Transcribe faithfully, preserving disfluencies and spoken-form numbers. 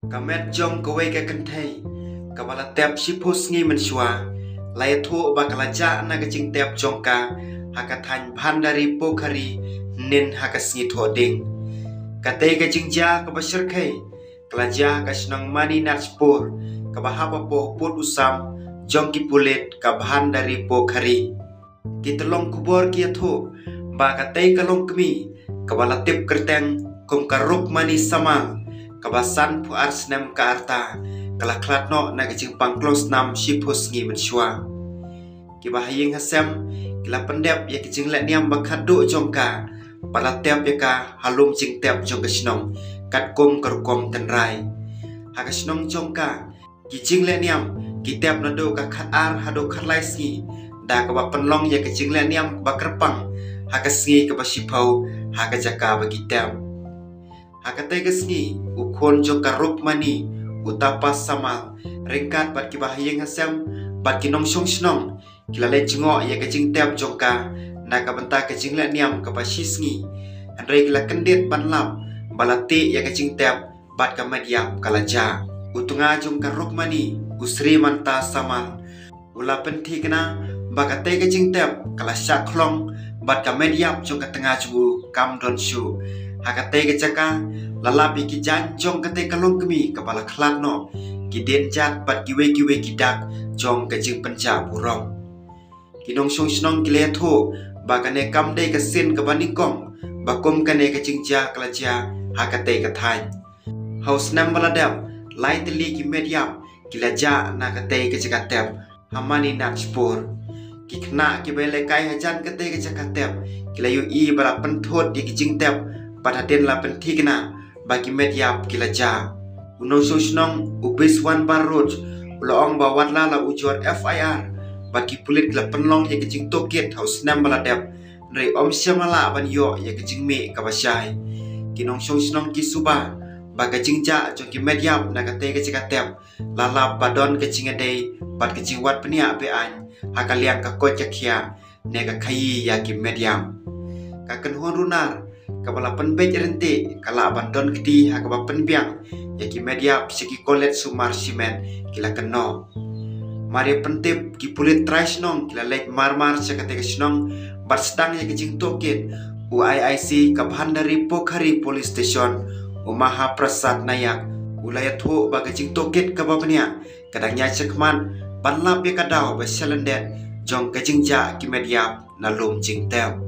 Ka met jong kawei ka kynthei kaba la tep shiphew sngi mynshuwa la ïathuh ba ka la jah na ka jingtep jong ka ha ka thaiñ Bhandari Pokhari hynnin ha ka sngi Thohdieng. Katei ka jingjia kaba shyrkhei ka la jia ha ka shnong Maninachpur kaba hap hapoh pud u sam jong ki pulit ka Bhandari Pokhari. Ki tyllong khubor ki ïathuh ba katei ka longkmie kaba la tip kyrteng kum ka Rukmani Samal kaba sanphew ar snem ka rta ka la khlad noh na ka jingpang klong snam shiphew sngi mynshuwa. Kiba ha ïing ha sem ki la pyndep ïa ka jinglehniam ba khatduh jong ka bad la tep ïa ka ha lum jingtep jong ka shnong katkum ka rukom tynrai. Ha ka shnong jong ka ki jinglehniam ki tep naduh ka khatar haduh khatlai sngi da kaba pynlong ïa ka jinglehniam ba kyrpang ha ka sngi kaba shiphew ha ka jaka ba ki tep. Ha katei ka sngi u khun jong ka Rukmani, u Tapas Samal, ryngkat bad kiba ha ïing ha sem bad ki nongshong shnong ki la leit jngoh ïa ka jingtep jong ka na ka bynta ka jinglehniam kaba shi sngi. Hynrei ki la kyndit ban lap ba la tih ïa ka jingtep bad ka met ïap ka la jah. U tnga jong ka Rukmani, u Srimanta Samal, u la pynthikna ba katei ka jingtep ka la shah khlong bad ka met ïap jong ka tnga jong u kam don shuh. Ha katei ka jaka la lap ïa ki jaiñ jong katei ka longkmie kaba la khlad noh, ki dienjat bad kiwei kiwei ki dak jong ka jingpynjah burom. Ki nongshong shnong ki la ïathuh ba kane kam dei ka sien kaba nyngkong ba kum kane ka jingjia ka la jia ha katei ka thaiñ. Ha u snem ba la dep, lai tylli ki met ïap ki la jah na katei ka jaka tep ha Maninachpur. Ki khynnah kiba ïalehkai hajan katei ka jaka tep ki la ïohi ba la pynthut ïa ki jingtep bad hadien la pynthikna ba ki met ïap ki la jah. U nongshong shnong u Biswan Barot u la ong ba watla la ujor F I R bad ki pulit ki la pynlong ïa ka jingtohkit ha u snem ba la dep, hynrei ym shym la lah ban ïoh ïa ka jingmih kaba shai. Ki nongshong shnong ki suba ba ka jingjah jong ki met ïap na katei ka jaka tep la lap ba don ka jingïadei bad ka jingwad bniah be-aiñ ha ka liang ka koit ka khiah ne ka khaïi ïa ki met ïap. Ka kynhun runar kaba la pynbeit ryntih ka lah ban don kti ha kaba pynbiang ïa ki met ïap sha ki kolet sumar shimet, ki la kynnoh. Mar ïa pyntip, ki pulit trai shnong ki la leit mar mar sha katei ka shnong bad sdang ïa ka jingtohkit. U I I C ka Bhandari Pokhari Police Station, u Mahaprasad Nayak, u la ïathuh ba ka jingtohkit kaba bniah ka dang ïaid shakhmat ban lap ïa ka daw ba shalyndet jong ka jingjah ki met ïap na lum jingtep.